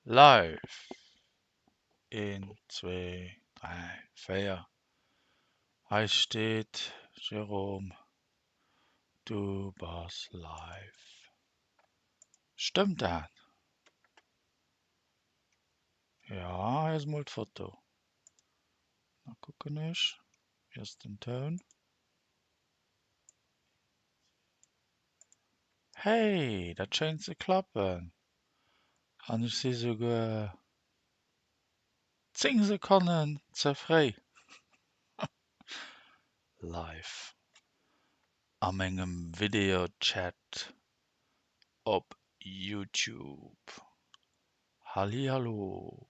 Live! Een, zwee, dräi, véier. Hei steet, Jérôme, du bass live. Stëmmt dat? Jo, hei ass mol d'Foto. Da kucken ech, wéi ass den Toun? Hey, dat schéint ze klappen. An ech si souguer 10 Sekonnen ze fréi live a mengem Videochat op Youtube. Hallihallo,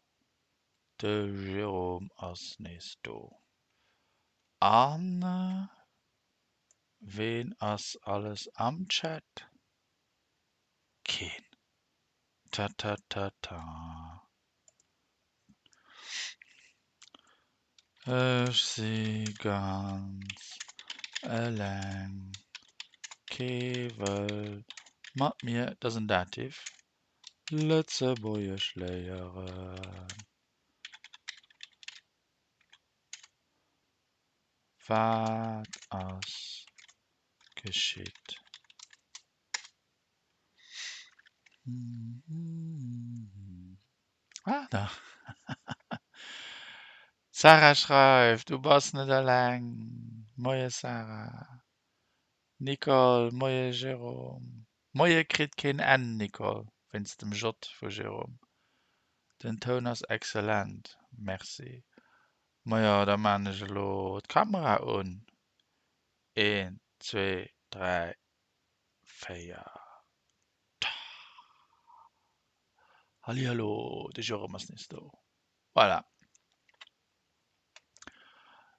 de Jérôme ass nees do. An ween ass alles am Chat? Keen. Ta ta ta ta. Ech si ganz eleng. Kee wëll mat mir, dat ass en Dativ, Lëtzebuergesch léieren. Wat ass geschitt? Ah, da. D'Sarah schreift, Du bass net eleng. Moie Sarah. Nicole, Moie Jérôme. Moie kritt keen N, Nicole, wéinst dem J vu Jérôme. Den Toun ass excellent. Merci. Majo, da maan ech elo d'Kamera un. Een, zwee, dräi, 4. Hallihallo, de Jérôme ass nees do. Voilà.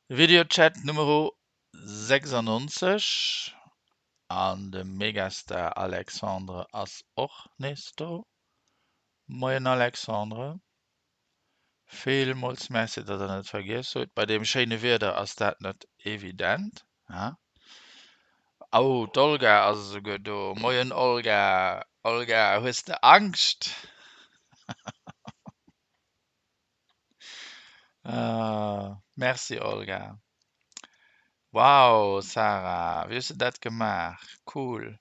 Videochat Numero 96 an de Megastar Alexandre ass och nees do. Moien Alexandre. Villmools Merci, datt der net vergiess hutt. Bei deem schéine Wieder ass dat net evident, hein? Oh, d'Olga ass esouguer do. Moien Olga. Olga, hues de Angscht? Ah, merci Olga. Wow, Sarah, wéi hues de dat gemaach? Cool.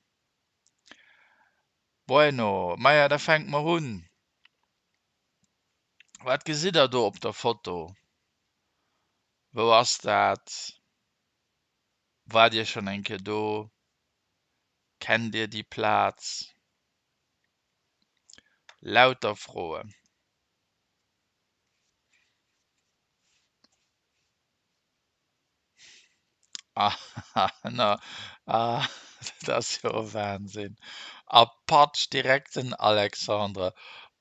Bueno, maja, da fänke mer un. Wat gesitt der do op der Foto? Wou ass dat? Waart Dir schonn eng Kéier do? Kennt Dir déi Plaz? Lauter Froen. Ah, dat ass jo e Wahnsinn. A patsch, direkt den Alexandre,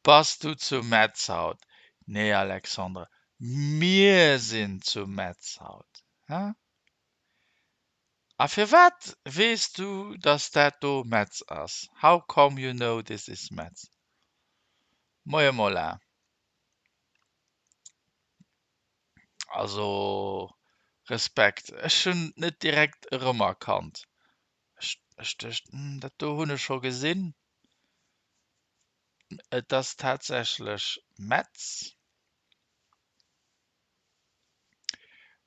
Bass du zu Metz haut? Nee Alexandre, mir sinn zu Metz haut. He? A firwat weess du, dass dat do Metz ass? How come you know this is Metz? Moie Mola. Also Respekt, ech hunn et net direkt erëmerkannt. Ech ech duecht, hm, dat do hunn ech scho gesinn. Et ass tatsächlech Metz.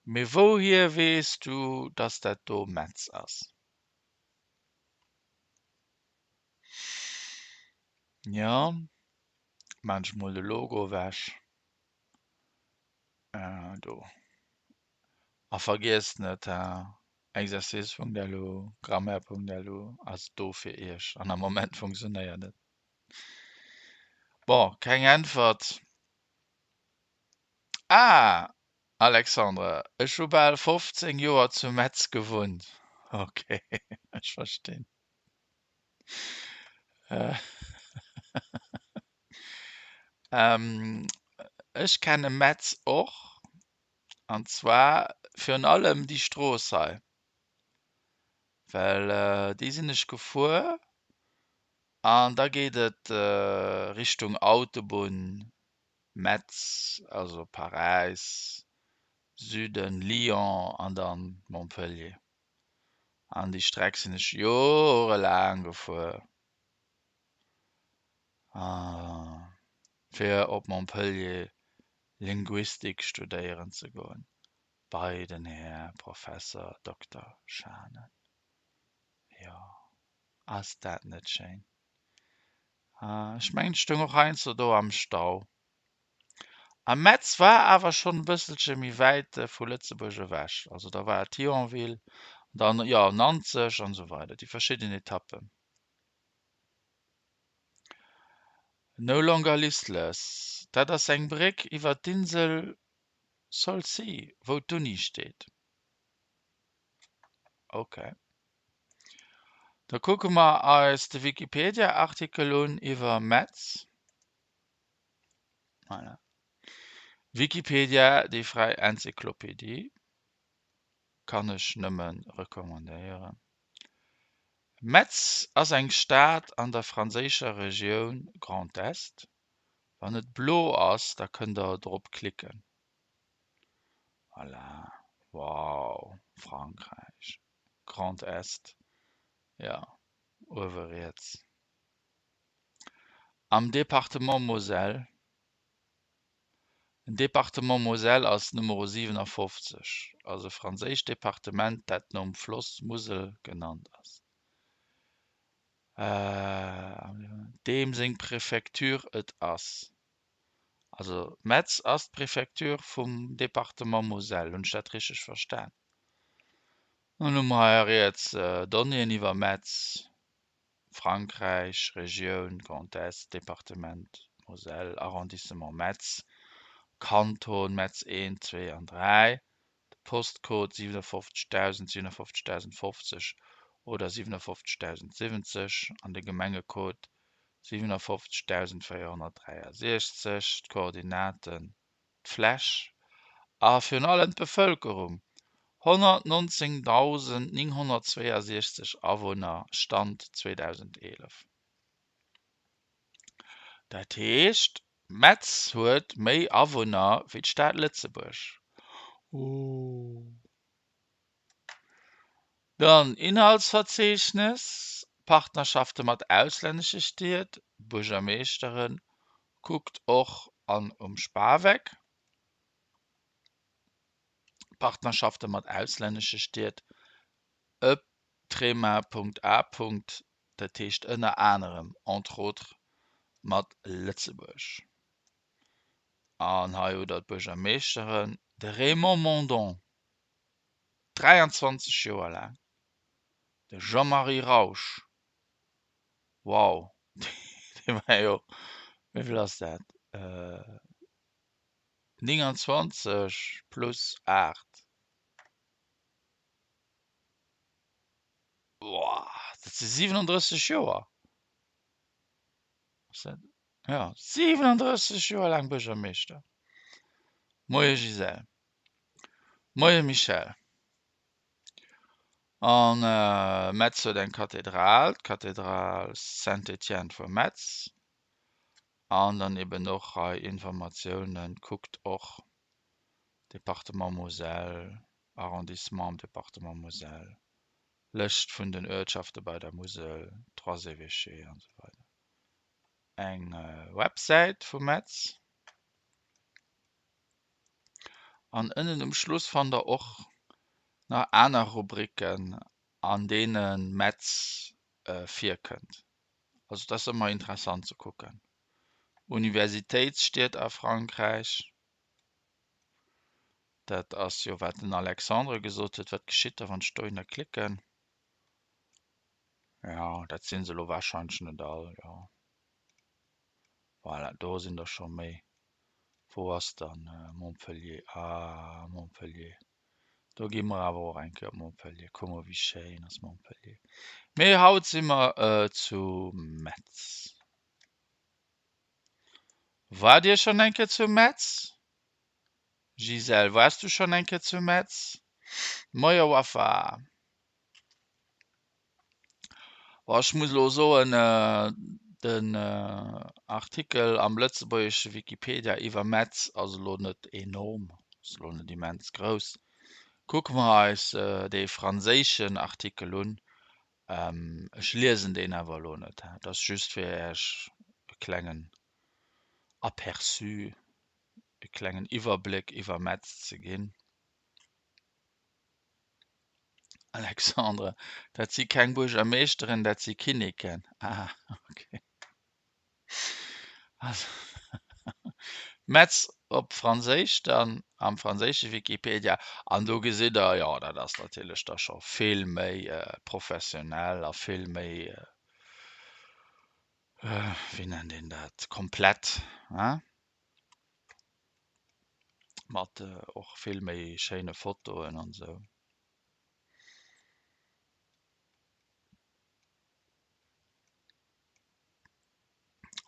Mee wouhier weess du, dass dat do Metz ass? Jo, maan ech mol de Logo ewech. Do. A vergiesst net, exercice.lu, grammaire.lu ass do fir iech an am Moment funktionéiert et. Bon, keng Äntwert. Ah, Alexandre, ech hu bal 15 Joer zu Metz gewunnt. Ok, ech verstinn. Ech kenne Metz och, an zwar virun allem déi Strooss hei, well déi sinn ech gefuer an da geet et Richtung Autobunn Metz, also Paräis, Süden, Lyon an dann Montpellier. An déi Streck sinn ech jorelaang gefuer. Fir op Montpellier Linguistik studéieren ze goen, bei den Här Professer Dokter Schanen. Jo, ass dat net schéin? Ech mengen, ech stoung och heiansdo do am Stau. A Metz war awer schonn e bësselche méi wäit vu Lëtzebuerg ewech. Also da war et Thionville, dann, jo, Nanzeg an esou weider, déi verschidden Etappen. No longer listless, dat ass eng Bréck iwwer d'Insel Solsea, wou d'Uni steet. Ok. Da kucke mer eis de Wikipedia-Artikel un iwwer Metz. Voilà. Wikipedia, déi fräi Enzyklopedie, kann ech nëmme recommandéieren. Metz ass eng Stad an der franséischer Regioun Grand Est. Wann et blo ass, da kënnt der drop klicken. Voilà, wow, Frankräich, Grand Est, jo, uewe riets. Am Departement Moselle. Den Departement Moselle ass Numero 57, ass e franséischt Departement, dat nom Floss Musel genannt ass, deem seng Prefecture et ass. Also Metz ass d'Prefecture vum Departement Moselle, hunn ech dat richteg verstan? Dann hu mer hei riets Donnéeën iwwer Metz. Frankräich, Regioun Grand Est, Departement Moselle, Arrondissement Metz, Kanton Metz 1, 2 an 3, de Postcode 57000, 57050 oder 57070 an de Gemengecode 57463, d'Koordinaten d'Fläch a virun allem d'Bevëlkerung, 119.962 Awunner, Stand 2011. Dat heescht, Metz huet méi Awunner wéi d'Stad Lëtzebuerg. Ooh. Dann Inhaltsverzeechnes, Partnerschafte mat auslännesche Stied, Buergermeeschteren, kuckt och an um Spaweck, Partnerschafte mat auslännesche Stied, ë. Trema. A. Dat heescht ënner anerem, entre autres, mat Lëtzebuerg. An hei hutt Der d'Buergermeeschteren, de Raymond Mandon, 23 Joer laang, de Jean-Marie Rausch, Wow, dee war jo, wéi vill ass dat, 29 plus 8, Boah, dat si 37 Joer. Ass dat, ja, 37 Joer laang Buergermeeschter. Moie Gisèle. Moie Michèle. An Metz huet eng Kathedral, d'Kathedral Saint-Étienne vu Metz. An dann eben och hei Informatiounen, kuckt och Département Moselle, Arrondissement am Département Moselle, Lëscht vun den Uertschafte bei der Musel, Trois Évêchés an esou weider. Eng Websäit vu Metz. An ënnen um Schluss fannt der och nach aner Rubriken, an deene Metz virkënnt. Also et ass ëmmer interessant ze kucken. Universitéitsstied a Frankräich, dat ass jo wat den Alexandre gesot huet. Wat geschitt da wann ech dohinner klicken? Jo, dat si se elo warscheinlech net all, jo. Voilà, do sinn der scho méi. Wou ass dann Montpellier? Ah, Montpellier. Do gi mer awer och eng Kéier op Montpellier. Kuck mol, wéi schéin ass Montpellier. Mee haut si mer zu Metz. Waart Dir schonn eng Kéier zu Metz? Gisèle, waars du schonn eng Kéier zu Metz? Moie Wafa. Bon, ech muss elo soen, den Artikel am lëtzebuergesche Wikipedia iwwer Metz ass elo net enorm, ass elo net immens grouss. Kucke mer eis dee franséischen Artikel un. Ech liesen deen awer elo net, dat ass just fir Iech e klengen. Aperçu, e klengen Iwwerbléck iwwer Metz ze ginn. Alexandre, Dat si keng Buergermeeschteren, dat si Kinneken. Ah, okay. Also, Metz op Franséisch dann, am franséische Wikipedia. An do gesitt Der, jo, dat ass natierlech da scho vill méi professionell a vill méi, wéi nennt een dat, komplett, hein? Mat och vill méi schéine Fotoen an esou.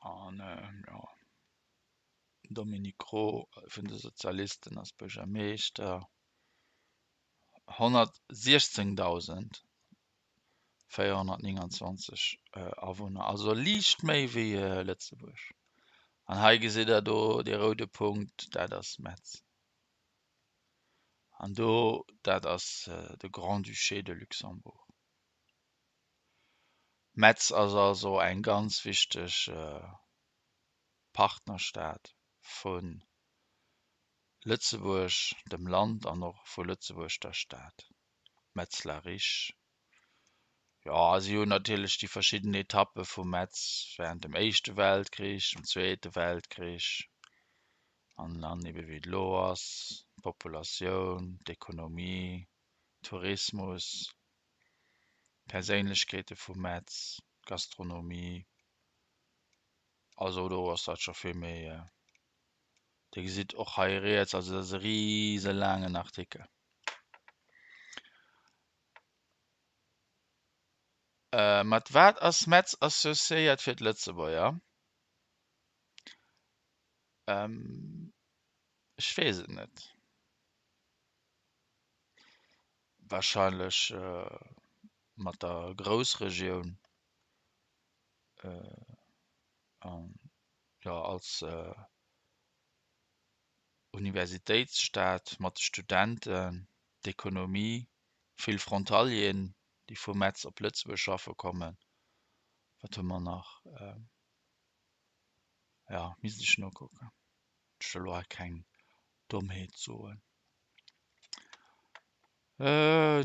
An jo, Dominique Roe vun de Sozialisten ass Buergermeeschter. 116.429 Awunner, also liicht méi wéi Lëtzebuerg. An hei gesitt der do dee roude Punkt, dat ass Metz. An do, dat ass de Grand-Duché de Luxembourg. Metz ass also eng ganz wichteg Partnerstad vu Lëtzebuerg, dem Land, an och vu Lëtzebuerg, der Stad. Metz-la-Riche. Jo, a si hunn natierlech déi verschidden Etappe vu Metz während dem Éischte Weltkrich, dem Zweete Weltkrich an dann ebe wéi et elo ass, d'Populatioun, d'Ekonomie, Tourismus, d'Perséinlechkeete vu Metz, d'Gastronomie. Also do ass dat scho vill méi, Dir gesitt och hei riets, also dat ass e riselaangen Artikel. Mat wat ass Metz associéiert fir d'Lëtzebuerger? Ech weess et net. Warscheinlech mat der Groussregioun an jo als Universitéitsstad mat de Studenten, d'Ekonomie, vill Frontalieren, déi vu Metz op Lëtzebuerg schaffe kommen. Wat hu mer nach? Jo, misst ech nokucken. Ech wëll elo hei keng Dommheet soen.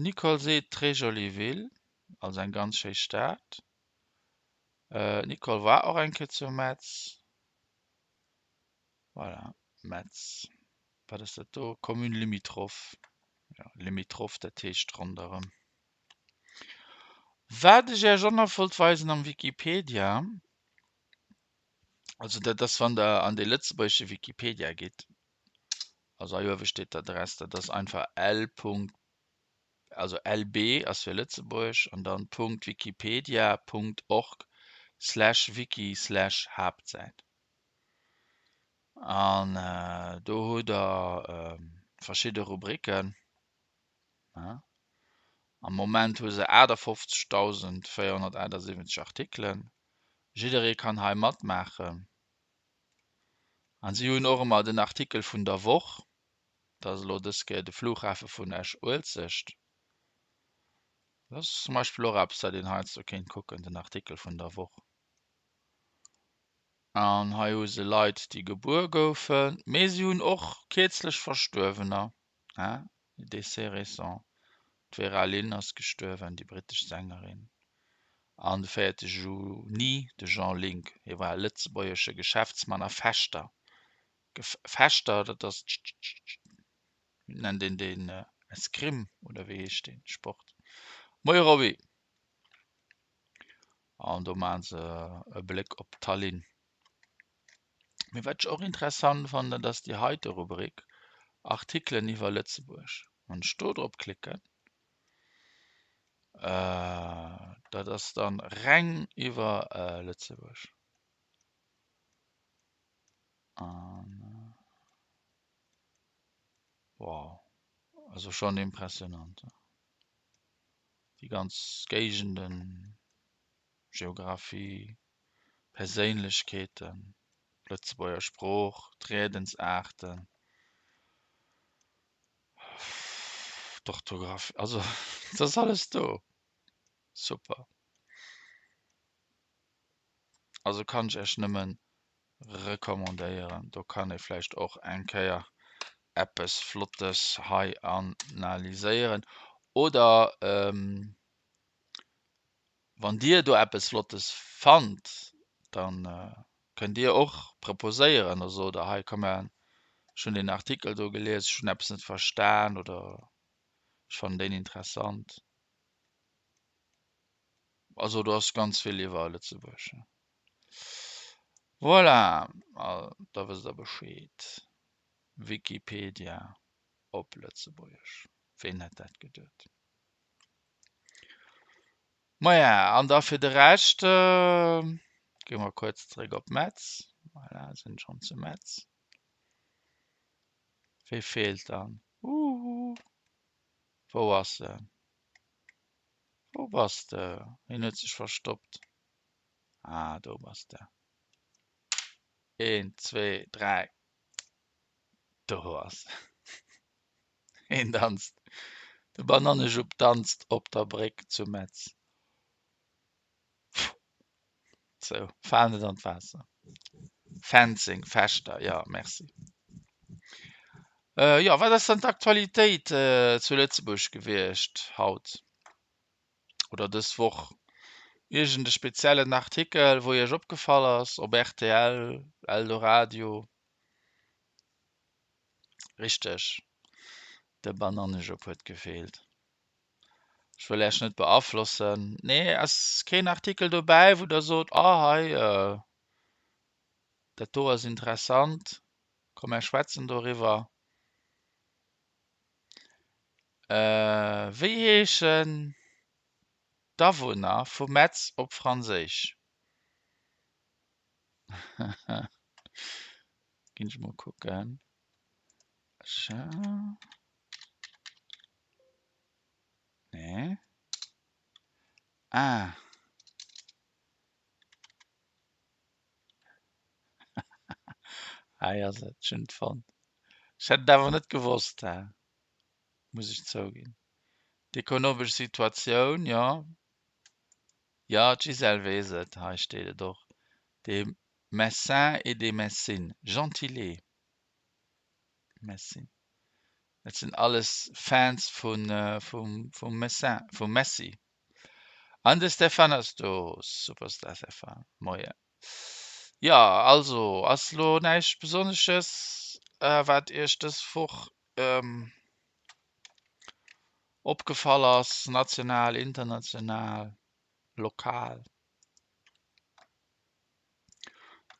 Nicole seet, Très jolie ville, also eng ganz schéi Stad. D'Nicole war och eng Kéier zu Metz. Voilà, Metz. Wat ass dat do? Commune limitrophe. Ja, limitrophe, dat heescht ronderëm. Wat ech Iech och nach wollt weisen am Wikipedia, also dat ass wann der an dee lëtzebuergesche Wikipedia gitt, also hei uewe steet d'Adress, dat ass einfach L. also LB ass fir Lëtzebuerg an dann Punkt Wikipedia Punkt org slash wiki slash Haaptsäit. An do hutt der verschidde Rubriken. Am Moment hu se 58.478 Artikelen. Jidderee kann hei matmaachen. An si hunn och ëmmer den Artikel vun der Woch. Dat ass elo dës Kéier de Flughafe vun Esch-Uelzecht. Dat ass zum Beispill och eppes, wat een heiansdo kéint kucken, den Artikel vun der Woch. An hei hu se Leit, déi gebuer goufen, mee si hunn och kierzlech Verstuerwener, hein, décès récents. D'Vera Lynn ass gestuerwen, déi brittesch Sängerin. An de véierte Juni de Jean Link, hie war e lëtzebuergesche Geschäftsmann a Fechter. Fechter, dat ass, wéi nennt een deen, Escrime oder wéi heescht dee Sport? Moie Roby! An do maache se e Bléck op Tallinn. Mee wat ech och interessant fannen, dat ass déi heite Rubrik, Artikelen iwwer Lëtzebuerg. Wann ech do drop klicken, dat ass dann reng iwwer Lëtzebuerg. An wow, also schonn impressionant. Déi ganz Géigenden, Geographie, Perséinlechkeeten, d'Lëtzebuerger Sprooch, d'Riedensaarten, d'Orthografie, also et ass alles do. Super. Also kann ech Iech nëmmen. Recommandéieren. Do kann ee vläicht och eng Kéier eppes Flottes hei analyséieren. Oder wann Dir do eppes Flottes fannt, da kënnt Dir och proposéieren. Da sot Der, hei komm mer, ech hunn deen Artikel do gelies, ech hunn eppes net verstan oder ech fannen deen interessant. Also do ass ganz vill iwwer Lëtzebuerg. Voilà, da wësst der Bescheed. Wikipedia op Lëtzebuergesch, ween hätt dat geduet? Maja, an da fir de Rescht gi mer kuerz zeréck op Metz. Voilà, sinn schonn zu Metz. Wee feelt dann? Uhu, wou ass en? Wou bass de? Hien huet sech verstoppt. Ah, do bass de. Eent, zwee, dräi. Do ass hien danzt. De Banannejupp danzt op der Bréck zu Metz. Sou, fal net an d'Waasser. Fencing, Fechter, jo, merci. Jo, wat ass dann d'Aktualitéit zu Lëtzebuerg gewiescht haut? Oder dës Woch? Iergend e speziellen Artikel, wou Iech opgefall ass, op rtl, Eldoradio? Richteg, de Banannejupp huet gefeelt. Ech wëll Iech net beaflossen. Nee, ass keen Artikel dobäi, wou Der sot, oh hei, dat do ass interessant, komm mär schwätzen doriwwer. Wéi heeschen d'Awunner vu Metz op Franséisch? Ginn ech mol kucken. Nee. Ah. Hei ass et, ech hunn et fonnt. Ech hätt et awer net gewosst, muss ech zouginn. D'ekonomesch Situatioun, jo. Jo, d'Gisèle weess et, hei steet et och, des Messins et des Messines, Gentilé, Messin. Dat sinn alles Fans vum Messin, vum Messi. An de Stéphane ass do, Superstar Stéphane, moie. Jo, also ass lo näischt Besonnesches, wat Iech dës Woch opgefall ass, national, international, lokal?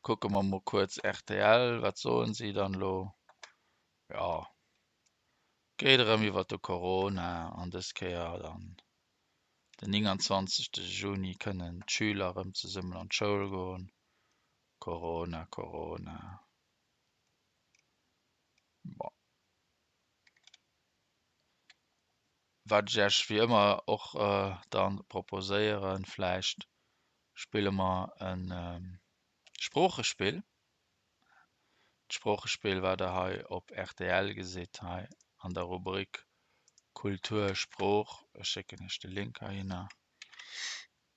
Kucke mer mol kuerz rtl, wat soen si dann elo? Jo, geet erëm iwwer de Corona an dës Kéier dann Den 29 Juni kënnen d'Schüler erëm zesummen an d'Schoul goen. Corona, Corona. Bon. Wat ech Iech wéi ëmmer och dann proposéieren, vläicht spille mer e Sproochespill. D'Sproochespill wat der hei op rtl gesitt, hei an der Rubrik Kultur, Sprooch. Ech schécken iech de Link heihinner.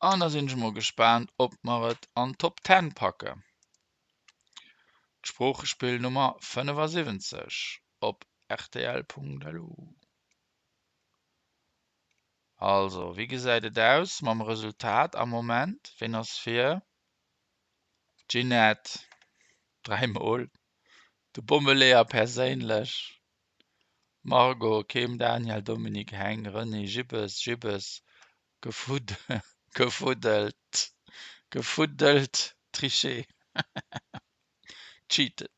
An da sinn ech mol gespaant, ob mer et an d'Top Ten packen. D'Sproochespill Nummer 75 op rtl.lu. Also, wéi gesäit et aus mam Resultat am Moment? Ween ass vir? D'Ginette, dräimol, de Bommeleeër perséinlech, Margot, Kim, Daniel, Dominique, Heng, René, Jibbes, Jibbes, gefuddelt, gefuddelt, triché, cheated,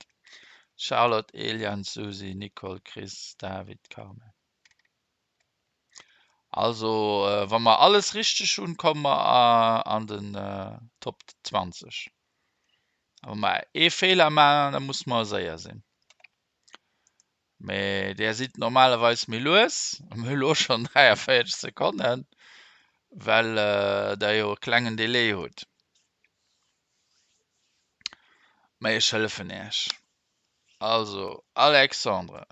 Charlotte, Eliane, Susi, Nicole, Chris, David, Carmen. Also wa mer alles richteg hunn, komme mer an den Top 20. A wa mer ee Feeler maachen, da musse mer séier sinn. Mee där sidd normalerweis méi lues, mir hu lo schonn 43 Sekonnen, well der jo e klengen Delai hutt. Mee ech hëllefen Iech. Also Alexandre.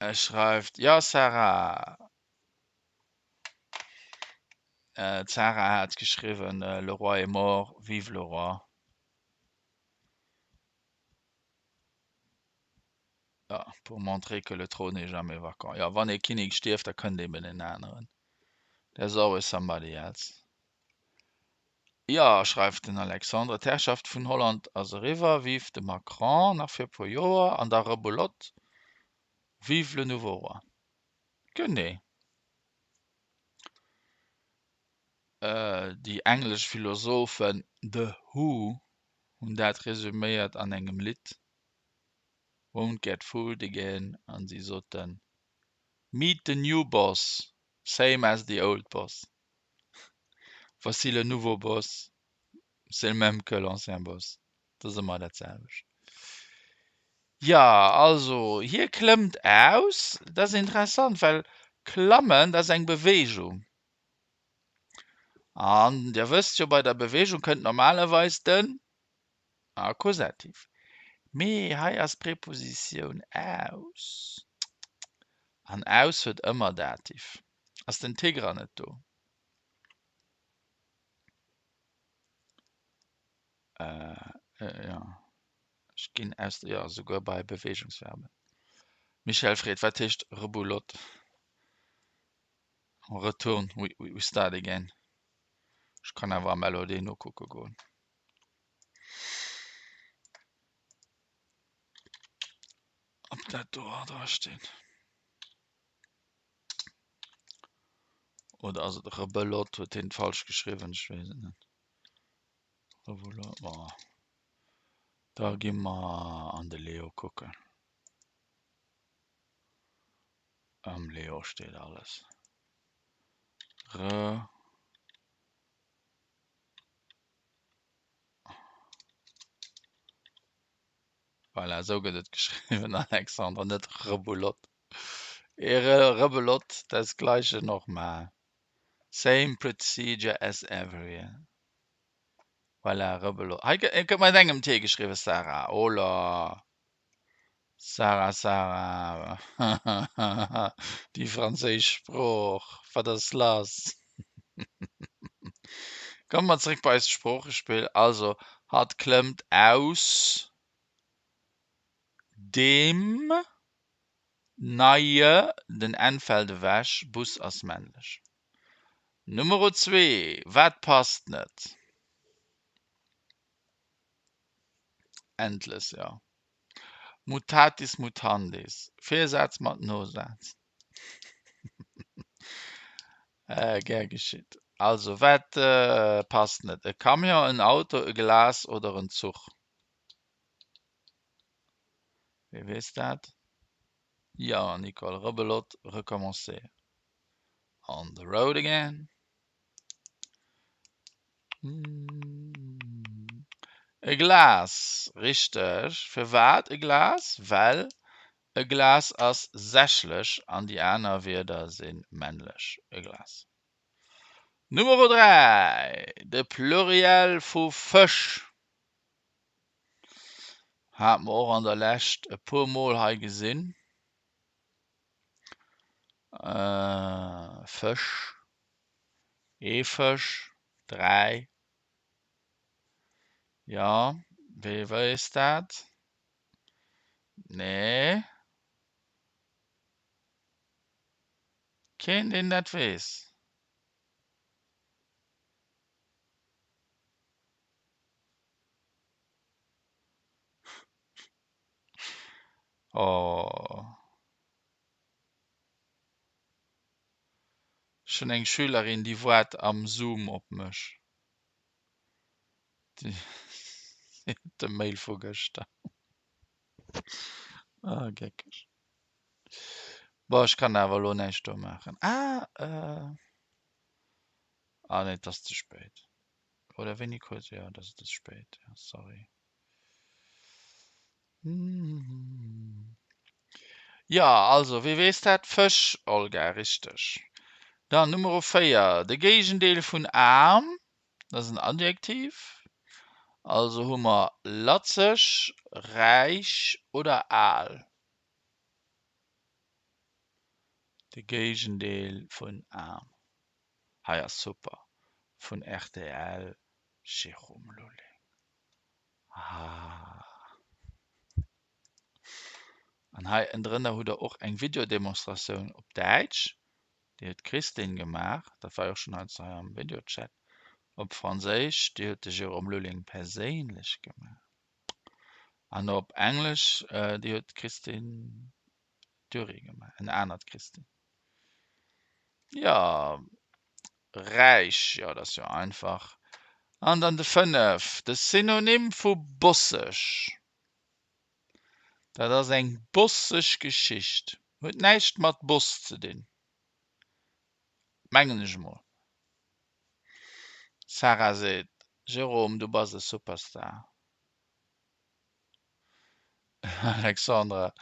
E schreift, Jo Sarah. D'Sarah hat geschriwwen, Le roi est mort, vive le roi. Ja, pour montrer que le trône n'est jamais vacant. Ja, wann ee Kinnek stierft, da kënnt eben en aneren. There's always somebody else. Jo, schreift den Alexandre, d'Herrschaft vun Holland ass eriwwer, vive de Macron nach fir e puer Joer an da rebelote, vive le nouveau roi. Genee. Déi englesch Philosophen The Who hunn dat resuméiert an engem Lidd, Won't Get Fooled Again, an si soten, Meet the new boss, same as the old boss. Voici le nouveau boss, c'est le même que l'ancien boss. Dat ass ëmmer dat selwecht. Jo, also hie klëmmt aus. Dat ass interessant, well klammen, dat ass eng Beweegung. An Dir wësst jo, bei der Beweegung kënnt normalerweis den Akkusativ. Mee hei ass d'Prepositioun aus. An aus huet ëmmer Dativ. Ass den Tigran net do? Äh, jo. Ech ginn aus, jo, souguer bei Beweegungsverben. Michèle freet, wat heescht Reboulotte? On retourne, we, we start again. Ech kann awer am LOD nokucke goen. Ob dat do och dra steet. Oder ass et Rebelot? Huet hien et falsch geschriwwen? Ech weess et net. Revolot, bon. Da gi mer an de Leo kucken. Am Leo steet alles. Re. Voilà, esou gëtt et geschriwwen, Alexandre, net Rebulott. Rebelott, das gleiche nochmal. Same procedure as every. Voilà, Rebelott. Hei gëtt mat engem T geschriwwen, Sarah. Hola. Sarah, Sarah. Déi franséisch Sprooch, wat ass lass? Komme mer zréck bei eist Sproochespill. Also, hatt klëmmt aus deem neie, den N fält ewech, Bus ass männlech. Numero zwee, Wat passt net? Endless, jo. Mutatis mutandis, Virsaz mat Nosaz. Gär geschitt. Also, wat passt net? E Camion, en Auto, e Glas oder en Zuch? Wie weess dat? Jo, Nicole, rebelote, recommencer. On the road again. E Glas, richteg. Firwat e Glas? Well e Glas ass sächlech an déi aner Wierder si männlech. E Glas. Numero 3, de Pluriel vu Fësch. Hate mer och an der Lescht e puer Mol hei gesinn. Fësch, ee Fësch, 3, jo, wee weess dat? Nee? Keen, deen dat weess? Oh. Ech hunn eng Schülerin, déi waart am Zoom op mech. Déi huet de Mail vu gëschter. Ah, geckeg. Bon, ech kann awer elo näischt do maachen. Ah, äh. Ah nee, et ass ze spéit. Oder wéini kuerz? Jo, et ass ze spéit. Jo, sorry. Jo, also, wie weess dat? Fësch, Olga, richteg. Dann Numero 4, de Géigendeel vun aarm, dat ass en Adjektiv. Also hu mer latzeg, räich oder al. De Géigendeel vun aarm. Hei ass super. Vun rtl, Jérôme Lulling. Ah. An hei ënnendrënner hutt der och eng Videodemonstratioun op Däitsch, déi huet d'Christine gemaach, dat war jo och schonn heiansdo hei am Videochat, op Franséisch, déi huet de Jérôme Lulling perséinlech gemaach, an op Englesch, déi huet d'Christine Dury gemaach, en anert Christine. Jo, räich, jo, dat ass jo einfach. An dann de 5, de Synonym vu bosseg. Dat ass eng bosseg Geschicht. Huet näischt mat Boss ze dinn, mengen ech emol. D'Sarah seet, Jérôme, du bass e Superstar. Alexandra,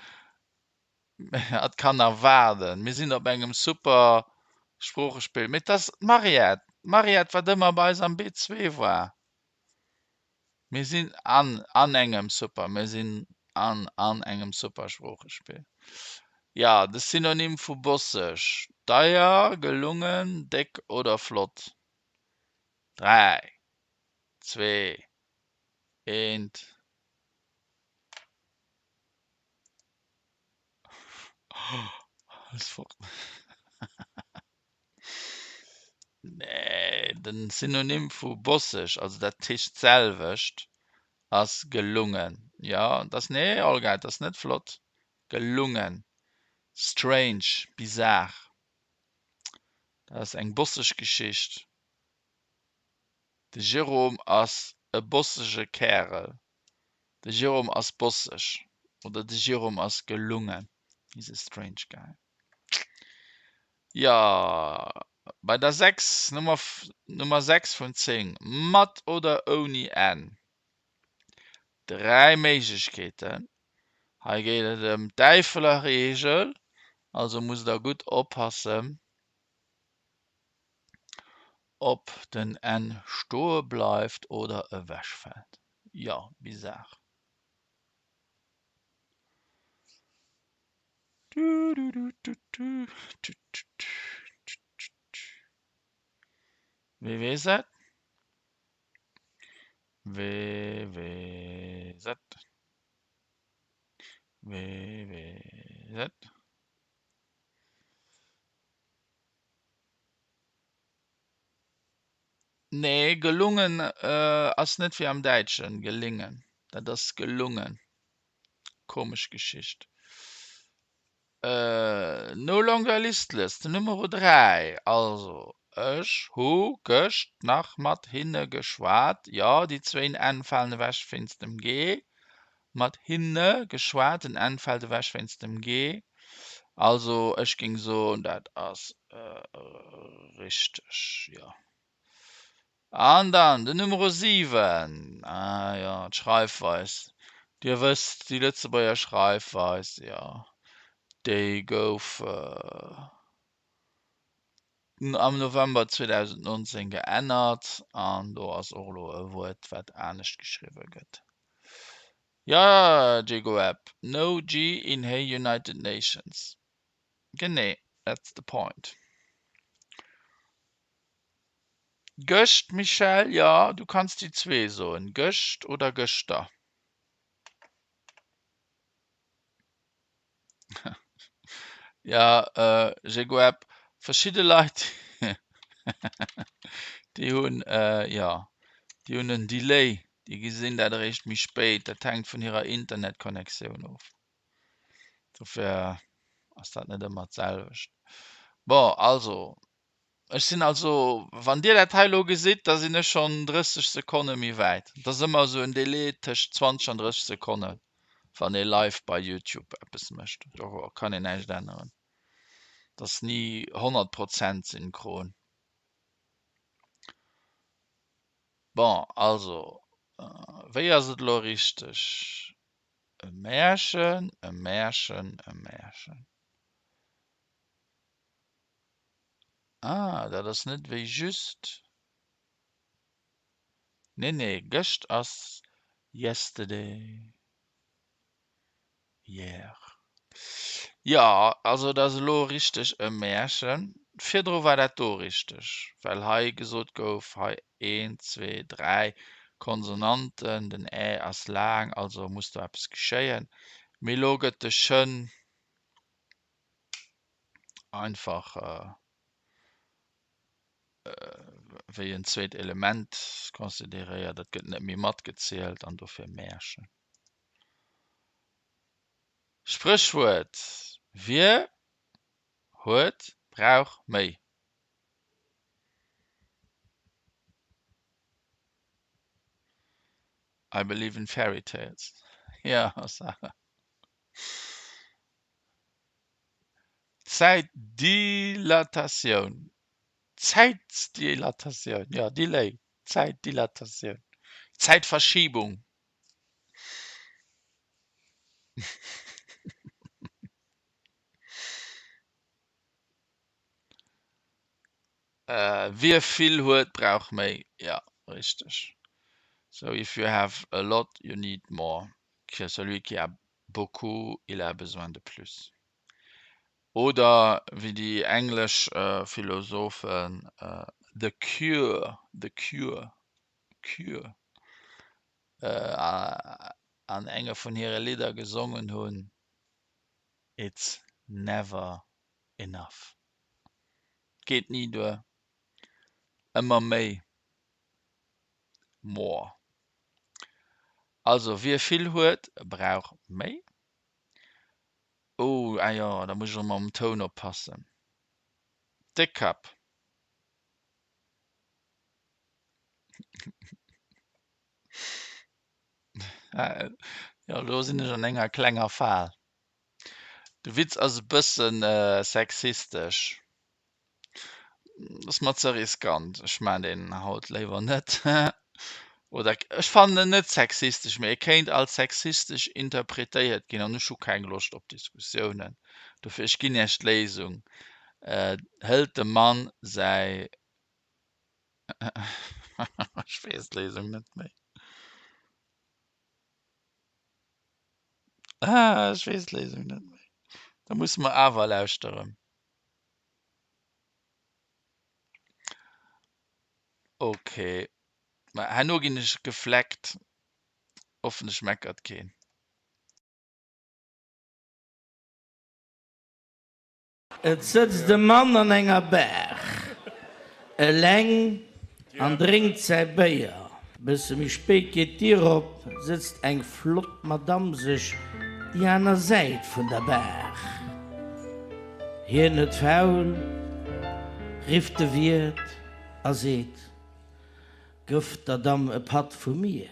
Hatt kann nach waarden. Mir sinn op engem super Sproochespill. Mee 't ass d'Mariette, d'Mariette wat ëmmer bei eis am B2 war. Mir sinn an an engem super, mir sinn an an engem super Sproochespill. Jo, de Synonym vu bosseg, deier, gelungen, déck oder flott. 3, 2, 1. Alles fort. Nee, den Synonym vu bosseg, also dat heescht d'selwecht, ass gelungen. Jo, dat ass, nee Olga, dat ass net flott. Gelungen. Strange, bizar. Dat ass eng bosseg Geschicht. De Jérôme ass e bossege Kärel. De Jérôme ass bosseg oder de Jérôme ass gelungen. He's a strange guy. Jo, bei der 6, Nummer, Nummer 6 vun 10, mat oder ouni N? Dräi Méiglechkeeten. Hei geet et ëm d'Äifeler Reegel, also musst der gutt oppassen. Ob den N stoe bleift oder ewechfält? Jo, bizar. Wie weess et? Wie weess et? Wie weess et? Nee, gelungen ass net wéi am Däitschen gelingen. Dat ass gelungen. Komesch Geschicht. No longer listless, den Numero 3. Also, ech hu gëscht nach mat hinne geschwat. Jo, déi zwéin N falen ewech wéinst dem G. Mat hinne geschwat, den N fält ewech wéinst dem G. Also ech géing soen, dat ass richteg, jo. An dann den Numero 7, ah jo, d'Schreifweis, Dir wësst, déi Lëtzebuerger Schreifweis, jo, déi gouf am November 2019 geännert an do ass och elo e Wuert, wat anescht geschriwwe gëtt. Jo, Jegoeb, no G in he United Nations. Genee, that's the point. Gëscht, Michèle, jo, du kanns déi zwee soen, gëscht oder gëschter. Ja, Jegoeb, verschidde Leit, déi hunn, jo, déi hunn en Delay, déi gesinn dat eréischt méi spéit. Dat hänkt vun hirer Internetconnectioun of. Dofir ass dat net ëmmer d'selwecht. Bon, also, ech sinn also, wann Dir dat hei elo gesitt, da sinn ech schonn 30 Sekonne méi wäit. Et ass ëmmer esou en Delai tëscht 20 an 30 Sekonnen, wann ee live bei Youtube eppes mécht. Do kann een näischt änneren. Et ass ni 100 Prozent synchron. Bon, also, wéi ass et elo richteg? E Märchen, e Märchen, e Märchen. Ah, dat ass net wéi just. Nee, nee, gëscht ass yesterday, hier. Jo, also et ass elo richteg e Märchen. Virdru war dat do richteg, well hei gesot gouf, hei een, zwee, dräi Konsonanten, den Ä ass laang, also muss do eppes geschéien. Mee elo gëtt de Schënn einfach wéi en zweet Element consideréiert, dat gëtt net méi matgezielt an dofir Märchen. Spréchwuert, Wie huet, brauch méi. I believe in fairy tales. Jo, Sarah. Zäitdilatatioun, Zäitdilatatioun, jo, Delay, Zäitdilatatioun, Zäitverschiebung. Wie vill huet, brauch méi. Jo, richteg. So if you have a lot, you need more. Celui qui a beaucoup, il a besoin de plus. Oder wéi déi englesch Philosophen The Cure, The Cure, Cure an enge vun hire Lidder gesongen hunn, It's never enough. Geet ni duer. Ëmmer méi. More. Also wie vill huet, brauch méi. Oh, ah jo, da muss ech erëm mam Toun oppassen. Déckkapp. Jo, elo sinn ech an enger klenger Fal. De Witz ass e bëssen sexistesch. Ass mer ze riskant. Ech maan deen haut léiwer net. Oder ech fannen en net sexistesch, mee e kéint als sexistesch interpretéiert ginn an ech hu keng Loscht op Diskussiounen. Dofir ech ginn iech d'Léisung. Hëlt de Mann säi Ech weess d'Léisung net méi. Ah, ech weess d'Léisung net méi. Da musse mer awer lauschteren. Okay. Ma herno ginn ech gefleckt. Hoffentlech meckert keen. Et sëtzt e Mann an enger Bar, eleng, an drénkt säi Béier. Bësse méi spéit geet d'Dier op, sëtzt eng flott Madamm sech déi aner Säit vun der Bar. Hien net faul, rifft de Wiert a seet. Gëff der Damm e Patt vu mir.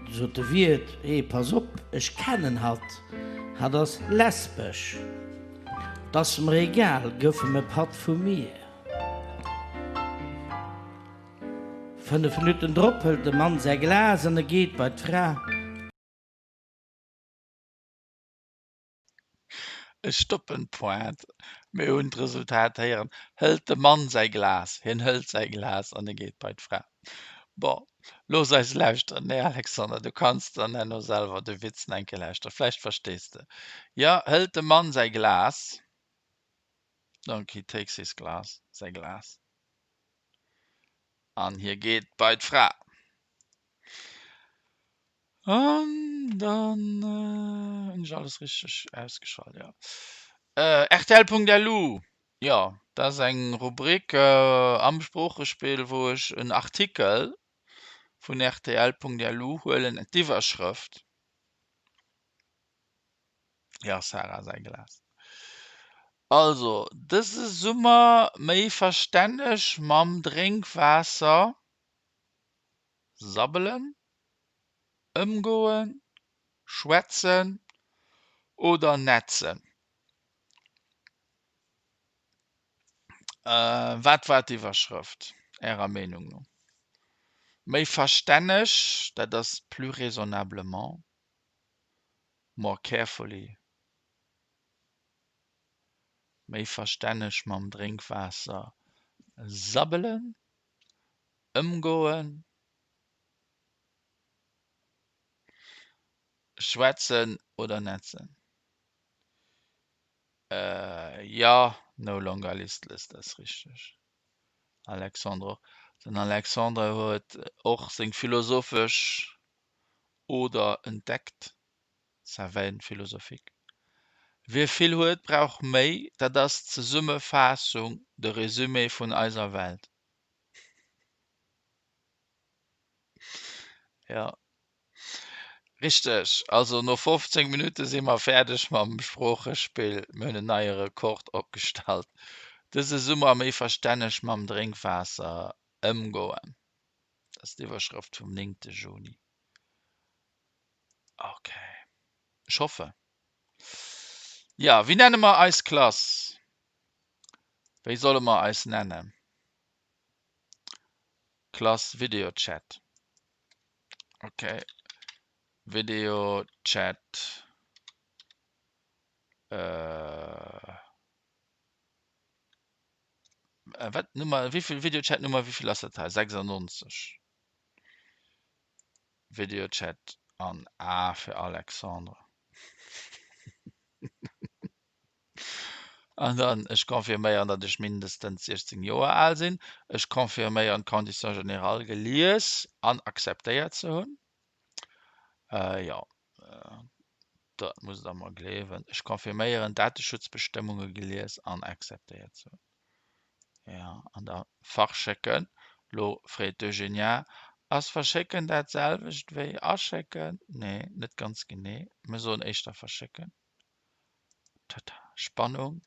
Du sot de Wiert, Hee, pass op, ech kennen hatt, hatt ass lesbesch. 't ass mer egal, gëff em e Patt vu mir. Fënnef Minutten drop hëlt de Mann säi Glas an e geet bei d'Fra. Ech stoppen d'Pointe. Mir hunn d'Resultat héieren. Hëlt de Mann säi Glas. Hien hëlt säi Glas an e geet bei d'Fra. Bon, looss eis lauschteren. Nee, Alexander, du kanns dann herno selwer de Witz nach eng Kéier lauschteren. Vläicht verstees de. Jo, hëlt de Mann säi Glas. Donc he takes his glass, säi Glas. An hie geet bei d'Fra. An dann hunn ech alles richteg ausgeschalt, jo. Rtl.lu, jo, dat ass eng Rubrik am Sproochespill, wou ech en Artikel vun rtl.lu huelen, d'Iwwerschrëft. Jo, Sarah, säi Glas. Also, dëse Summer méi verstänneg mam Drénkwaasser. Sabbelen, ëmgoen, schwätzen oder netzen? Wat war d'Iwwerschrëft Ärer Meenung no? Méi verstänneg, dat ass plus raisonnablement, more carefully, méi verstänneg mam Drénkwaasser sabbelen, Ëmgoen, schwätzen oder netzen? Jo, No longer listless, dat ass richteg. Alexandre och. Den Alexandre huet och seng philosophesch Oder entdeckt, sa veine philosophique. Wie vill huet, brauch méi, dat ass d'Zesummefaassung, de Résumé vun eiser Welt. Jo. Richteg, also no 15 Minutte si mer fäerdeg mam Sproochespill. Mir hunn en neie Rekord opgestallt. Dëse Summer méi verstänneg mam Drénkwaasser ëmgoen. Dat ass d'Iwwerschrëft vum néngte Juni. Ok, ech hoffen. Jo, wéi nenne mer eis Klass? Wéi solle mer eis nennen? Klass Videochat. Ok. Videochat. Äh. Äh, wat Nummer, wéivill Videochat Nummer, wéivill ass dat hei? 96. Videochat an A fir Alexandre. An dann, ech confirméieren, datt ech mindestens 16 Joer al sinn. Ech confirméieren, d'Conditions générales gelies an akzeptéiert ze hunn. Jo, dat musst Der mer gleewen. Ech confirméieren, d'Dateschutzbestëmmunge gelies an akzeptéiert ze hunn. Jo, an da verschécken. Lo freet d'Eugenia, Ass verschécken dat selwecht wéi aschécken? Nee, net ganz genee. Mir soen éischter verschécken. Tata, Spannung.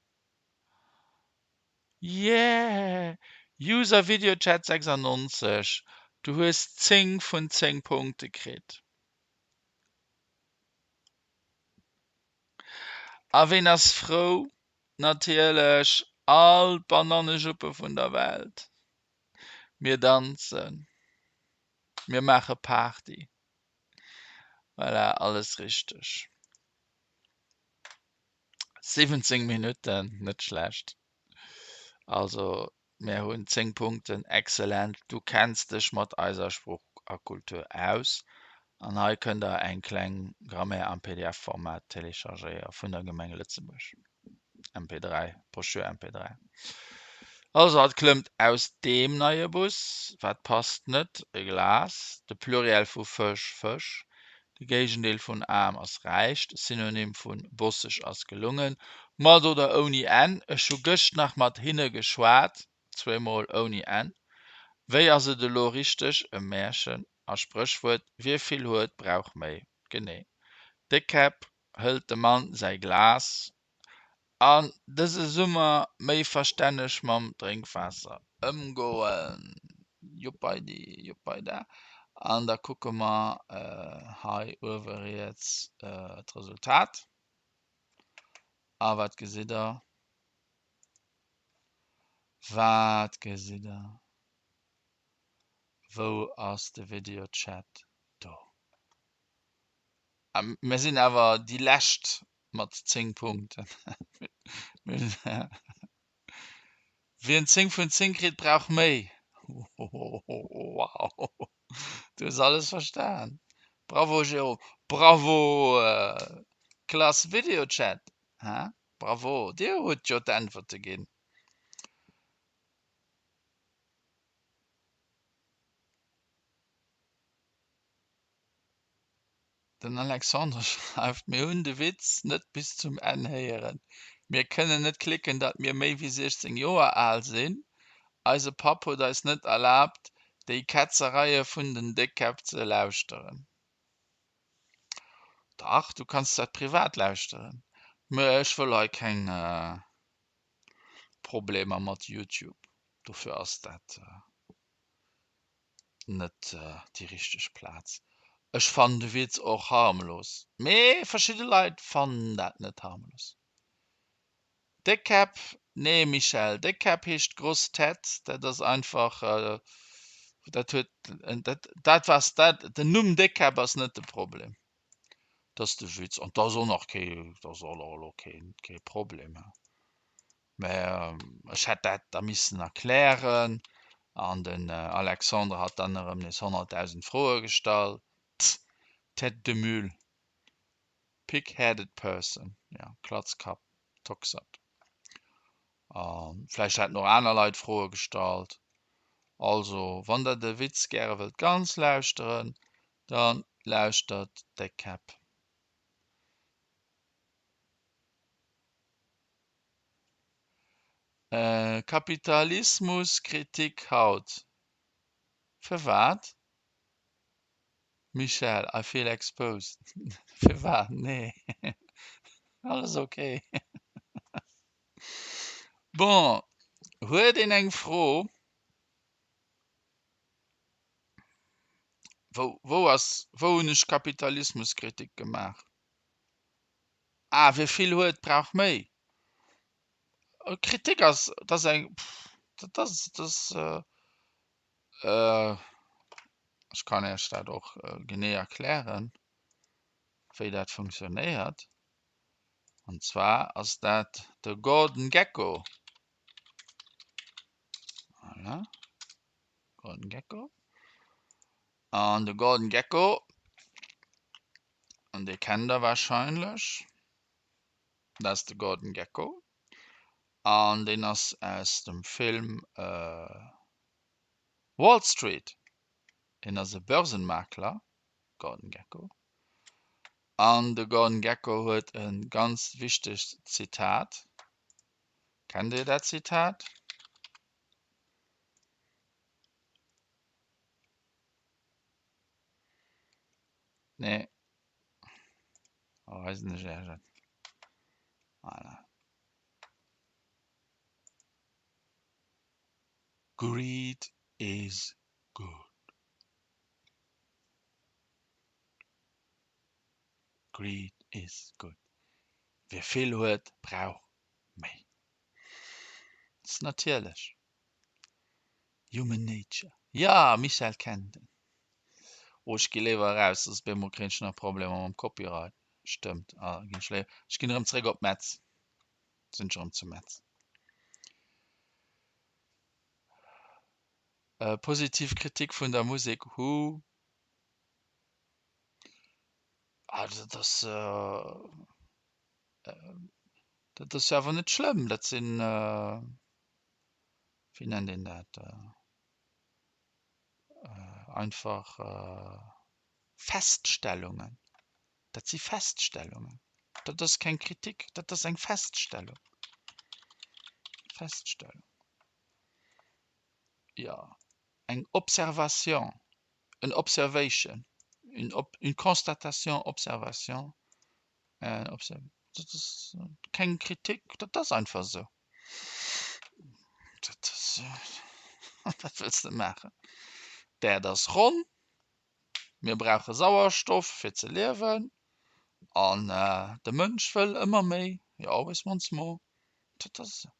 Yeah! User Videochat 96, du hues 10 vun 10 Punkte kritt. A ween ass frou? Natierlech all d'Banannejuppe vun der Welt. Mir danzen, mir maache Party. Voilà, alles richteg. 17 Minutten, net schlecht. Also mär hunn 10 Punkten, excellent. Du kenns dech mat eiser Sprooch a Kultur aus. An hei kënnt der eng kleng Grammaire am PDF-Format téléchargéiere vun der Gemeng Lëtzebuerg. MP3, Broschür MP3. Also hatt klëmmt aus deem neie Bus. Wat passt net? E Glas. De Pluriel vu Fësch, Fësch. De Géigendeel vun aarm ass räich. De Synonym vun bosseg ass gelungen. Mat oder ouni n? Ech hu gëscht nach mat hinne geschwat. Zweemol ouni n. Wéi ass et elo richteg? E Märchen a Spréchwuert, Wie vill huet, brauch méi. Genee. Déckkäpp hëlt de Mann säi Glas an dëse Summer méi verstänneg mam Drénkwaasser ëmgoen. Juppeidi, juppeida. An da kucke mer hei uewe riets d'Resultat. A wat gesitt der? Wat gesitt der? Wou ass de Videochat? Do. Mir sinn awer déi lescht mat 10 Punkten. Wien 10 vun 10 kritt, brauch méi. Wow, du hues alles verstan. Bravo Jérôme, bravo Klass Videochat. Bravo, dir hutt jo d'Äntwerte ginn. Den Alexandre schreift, Mir hunn de Witz net bis zum Enn héieren. Mir kënnen net klicken, datt mir méi wéi 16 Joer al sinn. Eise Papp huet eis net erlaabt, déi Ketzereie vun den Déckkäpp ze lauschteren. Dach, du kanns dat privat lauschteren. Mä ech wëll hei keng Problemer mat YouTube. Dofir ass dat. net déi richteg Plaz. Ech fannen de Witz och harmlos, mee verschidde Leit fannen dat net harmlos. Déckkäpp? Nee Michèle, Déckkäpp heescht grosse tête, dat ass einfach, dat huet, dat dat was dat, den Numm Déckkäpp ass net de Problem, dat ass de Witz an dat ass och nach kee, dat ass och elo kee kee Problem. Mä ech hätt dat da missen erklären an den Alexandre hat dann erëm nees 100.000 Froe gestallt. Tête de mule, pig-headed person, jo, Klatzkapp, Toxert. A vläicht hätten och aner Leit Froe gestallt. Also, wann der de Witz gäre wëllt ganz lauschteren, da lauschtert Déckkäpp. Kapitalismuskritik haut, Firwat? Michèle, I feel exposed. Firwat? Nee, alles ok. Bon, huet een eng Fro? Wou, wou ass, wou hunn ech Kapitalismuskritik gemaach? Ah, wie vill huet, brauch méi. Kritik ass, dat ass eng, dat ass, dat ass, ech kann Iech dat och genee erklären, wéi dat funktionéiert. An zwar ass dat de Gordon Gekko. Voilà. Gordon Gekko. An de Gordon Gekko, an dee kennt der wahrscheinlech, dat ass de Gordon Gekko. An deen ass aus dem Film Wall Street. Hien ass e Börsenmakler, Gordon Gekko. An de Gordon Gekko huet e ganz wichtegt Zitat. Kennt Dir dat Zitat? Nee. Weisen ech Iech et. Voilà. Greed is good. Greed is good. Wie vill huet, brauch méi. Dat ass natierlech. Human Nature. Ja, Michèle kennt en. Oh, ech gi léiwer eraus, soss op eemol kréien ech nach Problemer mam Copyright. Stëmmt. Ah, ginn ech léiwer, ech ginn erëm zréck op Metz. Sinn ech erëm zu Metz. Positiv Kritik vun der Musek, hu. Ah, dat ass, dat ass jo awer net schlëmm. Dat sinn, wéi nennt een dat, einfach Feststellungen. Dat si Feststellungen. Dat ass keng Kritik, dat ass eng Feststellung. Feststellung. Jo, eng Observation, en observation, une, ob, une constatation, observation, äh, obser dat ass keng Kritik, dat ass einfach esou. Dat ass, wat wëlls de maachen? D'Äerd ass ronn. Mir brauche Sauerstoff fir ze liewen an de Mënsch wëll ëmmer méi, he always wants more. Dat ass esou.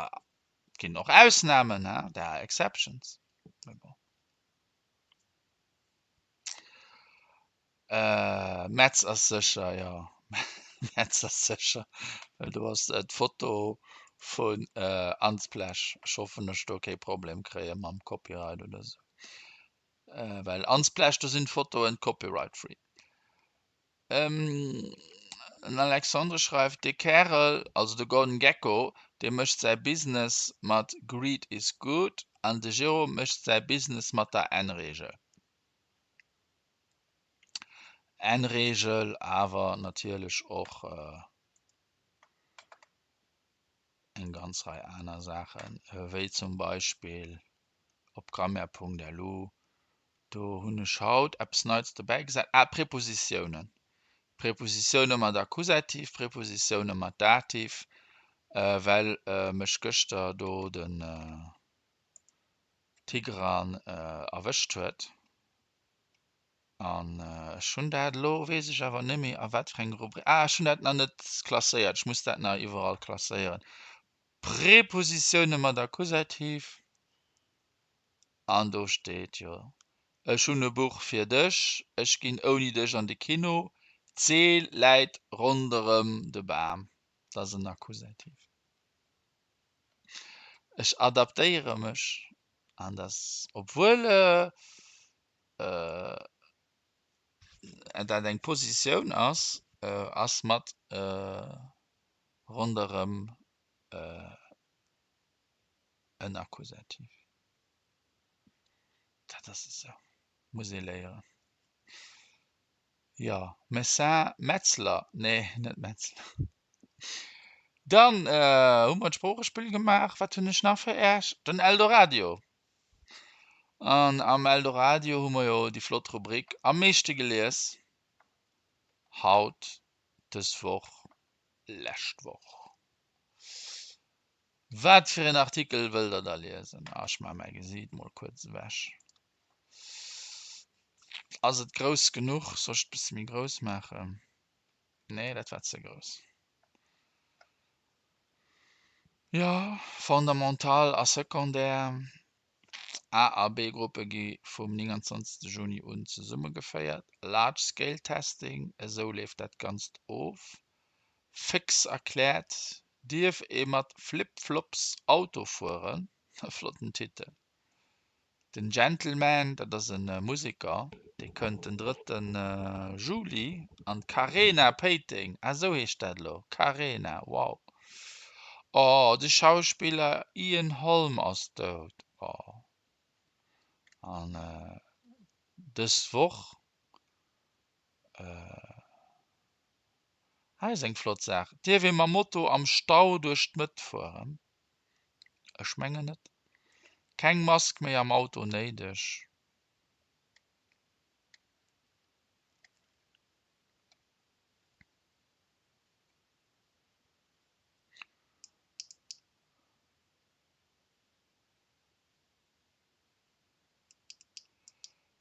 Et ginn och Ausnamen, he, there are exceptions, mee bon. Metz ass sécher, jo. Metz ass sécher, well do ass d'Foto vun Unsplash. Ech hoffen ech do kee Problem kréie mam Copyright oder sou. Well Unsplash do sinn d'Fotoen copyright free. Den Alexandre schreift, Dee Kärel, also de Gordon Gekko, dee mécht säi Business mat Greed is good an de Jérôme mécht säi Business mat der N-Reegel. N-Reegel, awer natierlech och eng ganz Rei aner Saachen, wéi zum Beispill op grammaire.lu, do hunn ech haut eppes Neits dobäi gesat, ah, Prepositiounen, Prepositioune mat Akkusativ, Prepositioune mat Dativ, well mech gëschter do den Tigran erwëscht huet. An ech hunn dat elo, weess ech awer net méi a wat fir eng Rubrik, ah ech hunn dat nach net klasséiert, ech muss dat nach iwwerall klasséieren. Prepositioune mat Akkusativ, an do steet jo, Ech hunn e Buch fir dech, ech ginn ouni dech an de Kino, d'Seel läit ronderëm de Bam. Dat ass en Akkusativ. Ech adaptéiere mech an dat, obwuel dat eng Positioun ass, ass mat ronderëm. En Akkusativ. Dat ass esou. Muss ee léieren. Jo, Messin, Metzler, nee, net Metzler. Dann hu mer d'Sproochespill gemaach. Wat hunn ech nach fir Äech? Den Eldoradio. An am Eldoradio hu mer jo déi flott Rubrik Am meeschte gelies haut, dës Woch, lescht Woch. Wat fir een Artikel wëllt der da liesen? Ah, ech maache mäi Gesiit mol kuerz ewech. Ass et grouss genuch? Soll ech et bësse méi grouss maachen? Nee, dat war ze grouss. Jo, Fondamental a Secondaire. A a B-Gruppe gi vum 29 Juni un zesummegeféiert. Large Scale Testing, esou leeft dat Ganzt of. Féx erkläert, Dierf ee mat Flip-Flops Auto fueren? E flotten Titel. Den Gentleman, dat ass e Museker, dee kënnt den drëtte Juli an d'Carena Péiteng. Ah, esou heescht dat elo, Carena, wow. Oh, de Schauspiller Ian Holm ass dout. Oh. An dës Woch Hei ass eng flott Saach, Dierf ee mam Moto am Stau duerch d'Mëtt fueren? Ech mengen net. Keng Mask méi am Auto néideg.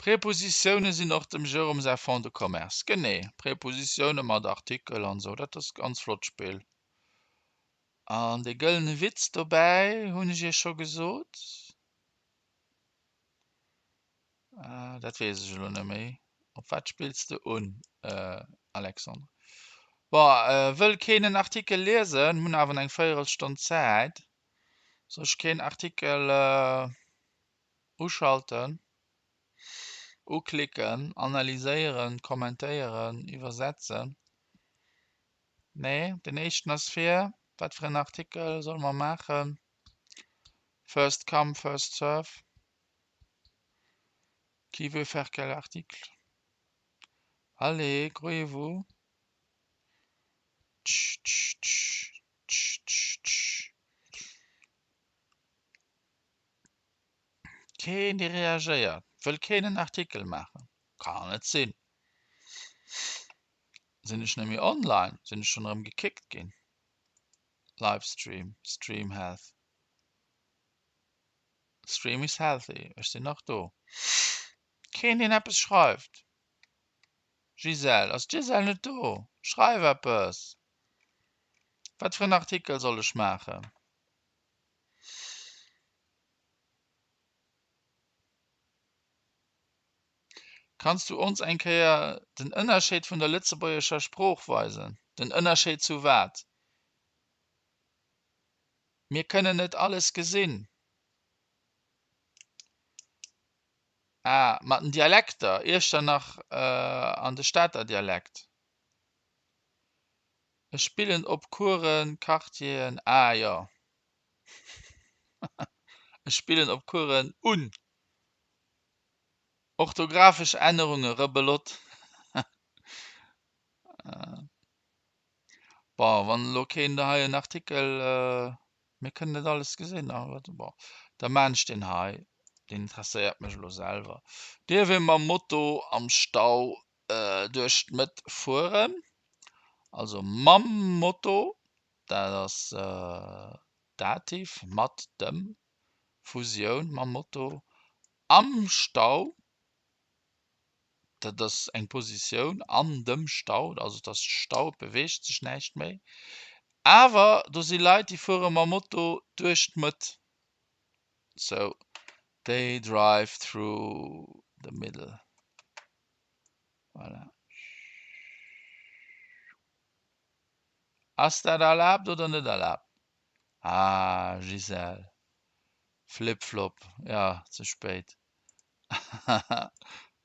Prepositioune sinn och dem Jérôme säi Fonds de commerce. Genee, Prepositioune mat Artikel an esou, dat ass e ganz flott Spill. An dee gëllene Witz dobäi hunn ech iech scho gesot. Dat weess ech elo net méi. Op wat spills de un, Alexandre? Bon, wëll keen en Artikel liesen, hunn awer eng Véierelstonn Zäit. Soll ech keen Artikel uschalten, uklicken, analyséieren, kommentéieren, iwwersetzen? Nee, den éischten ass fir, wat fir en Artikel solle mer maachen? First come, first serve. Qui veut faire quel article? Allez, grouillez-vous. Keen dee reagéiert. Wëll keen en Artikel maachen? Kann net sinn. Sinn ech net méi online? Sinn ech schonn erëm gekickt ginn? Livestream, Stream health. Stream is healthy. Ech sinn nach do. Keen deen eppes schreift. Gisèle, ass d'Gisèle net do? Schreif eppes! Wat fir en Artikel soll ech maachen? Kanns du ons eng Kéier den Ënnerscheed vun der lëtzebuergescher Sprooch weisen? Den Ënnerscheed zu wat? Mir kënnen net alles gesinn. Ah, mat den Dialekter, Iechternach an de Stater Dialekt. Ech spillen op Coursen, Quartieren, ah jo, ech spillen op Coursen un. Orthografesch Ännerunge, Rebelott. Bon, wann elo keen hei en Artikel, mir kënnen net alles gesinn, bon, da maan ech deen hei, deen interesséiert mech elo selwer. Dierf ee mam Moto am Stau duerch d'Mëtt fueren? Also mam Moto, dat ass Dativ, mat dem, Fusioun mam Moto, am Stau, Dat ass eng Positioun an dem Stau, also et ass Stau, et beweegt sech näischt méi. Awer do si Leit, déi fuere mam Moto duerch d'Mëtt. So they drive through the middle. Voilà. Ass dat erlaabt oder net erlaabt? Ah, Gisèle. Flip-Flop, ja, ze spéit.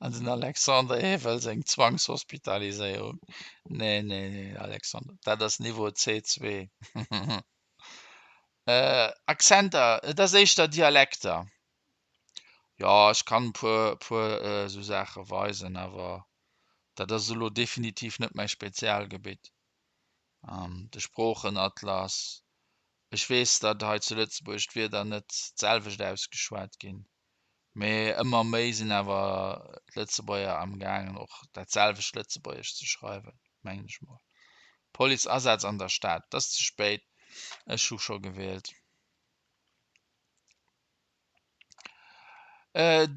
An den Alexander Ewel seng Accenter, et ass éischter Dialekter. Jo, ech kann e puer, puer esou Saache weisen, awer dat ass elo definitiv net mäi Spezialgebitt. De Sproochenatlas, ech weess, datt hei zu Lëtzebuerg d'Wierder net d'selwecht ausgeschwat ginn, mee ëmmer méi sinn awer d'Lëtzebuerger amgaangen och dat selwecht Lëtzebuergesch ze schreiwen, mengen ech mol. Policeasaz an der Stad, et ass ze spéit, ech hu scho gewielt.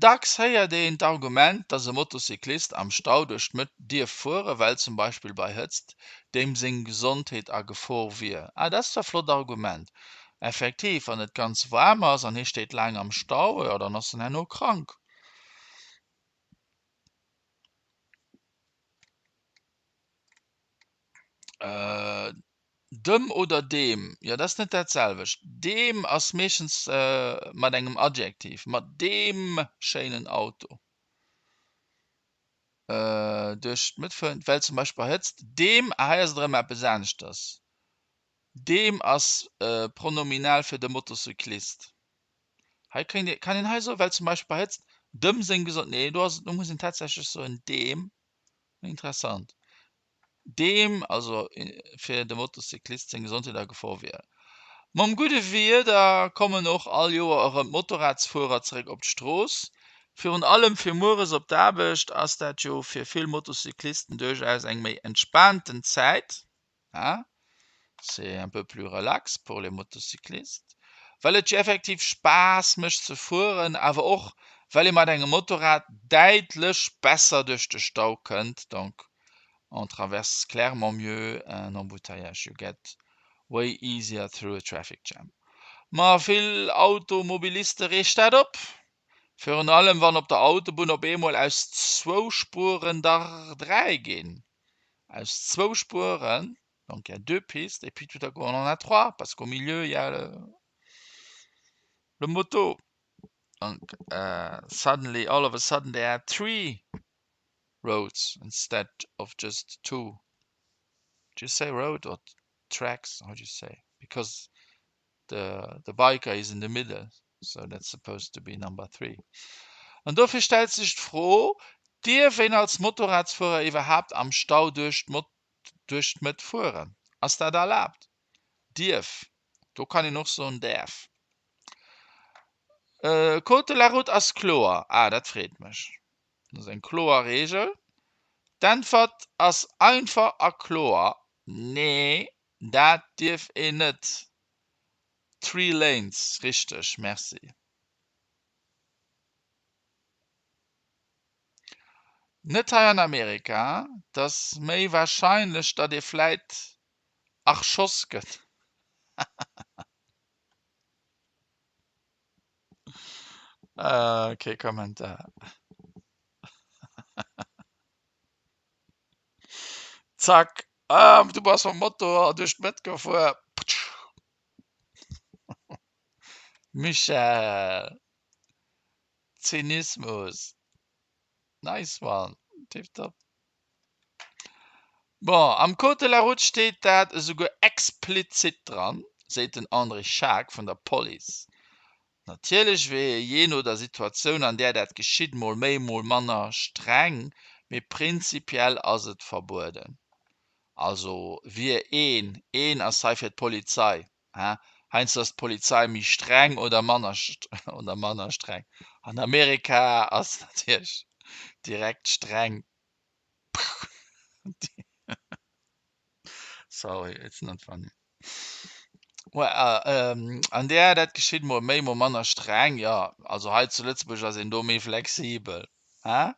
Dacks héiert een d'Argument, dass e Motocyclist am Stau duerch d'Mëtt dierf fueren, well zum Beispill bei Hëtzt deem seng Gesondheet a Gefor wier. Ah, dat ass zwar e flott Argument. Effektiv, wann et ganz waarm ass an hie steet laang am Stau, jo dann ass en herno krank. Dem oder deem, jo dat ass net dat selwecht. Deem ass meeschtens mat engem Adjektiv, mat deem schéinen Auto. Duerch d'Mëtt fueren, well zum Beispill bei Hëtzt, deem, ah hei ass et erëm eppes aneschters, deem ass pronominal fir de Motocyclist. Hei kéint ee, kann een hei soen, well zum Beispill bei Hëtzt, dem seng Gesond, nee do ass et, do muss een tatsächlech soen deem. Interessant. Deem, also fir de Motocyclist, seng Gesondheet a Gefor wier. Mam gudde Wieder kommen och all Joer erëm d'Motorradsfuerer zeréck op d'Strooss. Virun allem fir mueres op d'Aarbecht ass dat jo fir vill Motocyclisten duerchaus eng méi entspaanten Zäit. Hein? C'est un peu plus relax pour les motocyclistes. Well et jo effektiv Spaass mécht ze fueren, awer och well ee mat engem Motorrad däitlech besser duerch de Stau kënnt, donc on traverse clairement mieux un embouteillage, you get way easier through a traffic jam. Ma vill Automobiliste reegt dat op, virun allem wann op der Autobunn op eemol aus zwou Spueren der 3 ginn. Aus zwou Spueren, donc il y a deux pistes, et puis tout à coup on en a trois, parce qu'au milieu il y a le, le moto. Donc uh, suddenly, all of a sudden there are three roads instead of just two. Do you say road or tracks? How do you say? Because the, the biker is in the middle, so that's supposed to be number three. An dofir stellt sech d'Fro, Dierf een als Motorradsfuerer iwwerhaapt am Stau duerch duerch d'Mëtt fueren? Ass dat erlaabt? Dierf, do kann een och soen däerf. Code de la route ass kloer. Ah, dat freet mech. Dat ass eng kloer Reegel. D'Äntwert ass einfach a kloer, Nee, dat dierf een net. Three lanes, richteg, merci. Net hei an Amerika, 't ass méi warscheinlech, datt ee vläit erschoss gëtt. Kee Kommentar. Zack, du bass mam Motor duerch d'Mëtt gefuer. Michèle, Zynismus, nice one, tiptop. Bon, am Code de la route steet dat esouguer explizit dran, seet den André Schaack vun der Police. Natierlech wier ee jee no der Situatioun, an där dat geschitt, mol méi, mol manner streng, mee prinzipiell ass et verbueden. Also wier een, een ass hei fir d'Polizei, Hein? Heiansdo ass d'Polizei méi streng oder manner oder manner streng. An Amerika ass natierlech direkt streng. Sorry, it's not funny. Well, an där dat geschitt mol méi, mol manner streng, jo. Also hei zu Lëtzebuerg ass een do méi flexibel, hein?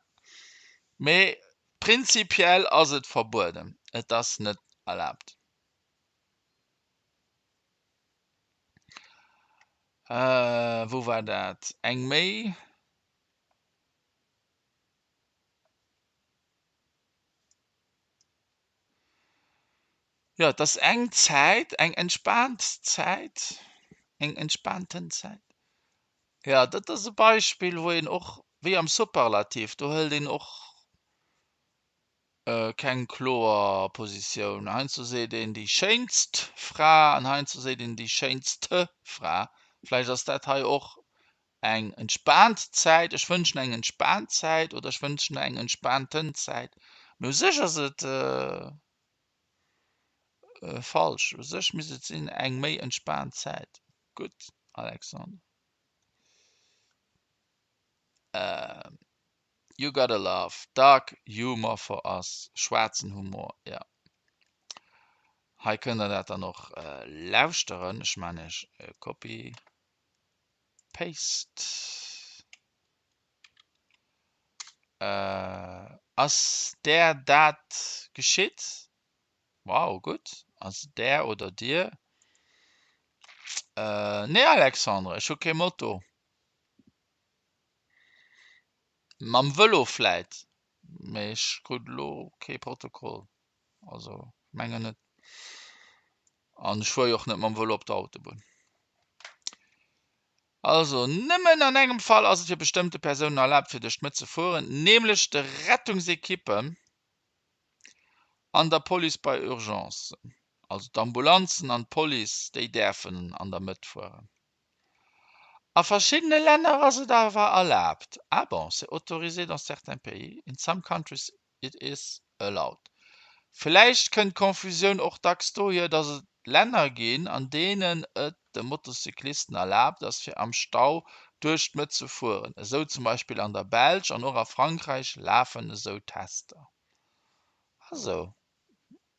Mee prinzipiell ass et verbueden, et ass net erlaabt. Wou war dat? Eng méi? Jo, et ass eng Zäit, eng entspaant Zäit, eng entspaanten Zäit. Jo, dat ass e Beispill, wou een och, wéi am Superlativ, do hëlt een och. Keng kloer Positioun. Heiansdo seet een déi schéinst Fra an heiansdo seet een déi schéinste Fra. Vläicht ass dat hei och eng entspaant Zäit. Ech wënschen eng entspaant Zäit oder ech wënschen eng entspaanten Zäit. Mee u sech ass et falsch. U sech misst et sinn eng méi entspaant Zäit. Gutt, Alexandre. You gotta love dark humor for us, schwaarzen Humor, jo. Hei kënnt der dat dann och lauschteren. Ech man iech e Copy Paste. Ass där dat geschitt? Wow, gutt. Ass där oder dir? Nee Alexandre, ech hu kee Moto. Mam Vëlo vläit, mee ech krut elo kee Protokoll, also ech mengen net. An ech fuer jo och net mam Vëlo op der Autobunn. Also, nëmmen an engem Fall ass et fir bestëmmte Persounen erlaabt fir duerch d'Mëtt ze fueren, nämlech de Rettungsekippen an der Police bei Urgencen. Also d'Ambulanzen an d'Police, déi däerfen an der Mëtt fueren. A verschiddene Länner ass et awer erlaabt. Ah bon, c'est autorisé dans certains pays, in some countries it is allowed. Villäicht kënnt d'Confusioun och dacks dohier, datt et Länner ginn, an deenen et de Motocyclisten erlaabt ass, fir am Stau duerch d'Mëtt ze fueren. Esou zum Beispill an der Belsch an och a Frankräich lafen esou Tester. Ah sou.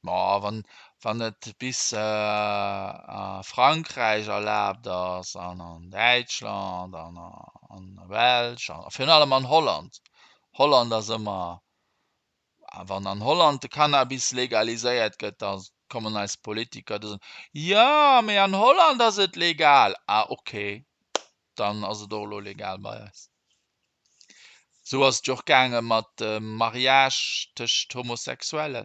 Ma wann, wann et bis a Frankräich erlaabt ass an an Däitschland an an der Belsch a virun allem an Holland, Holland ass ëmmer, wann an Holland de Cannabis legaliséiert gëtt, da kommen eis Politiker do soen, jo mee an Holland ass et legal. Ah okay, dann ass et och elo legal bei eis. Esou ass et jo och gaange mat dem Mariage tëscht Homosexuellen,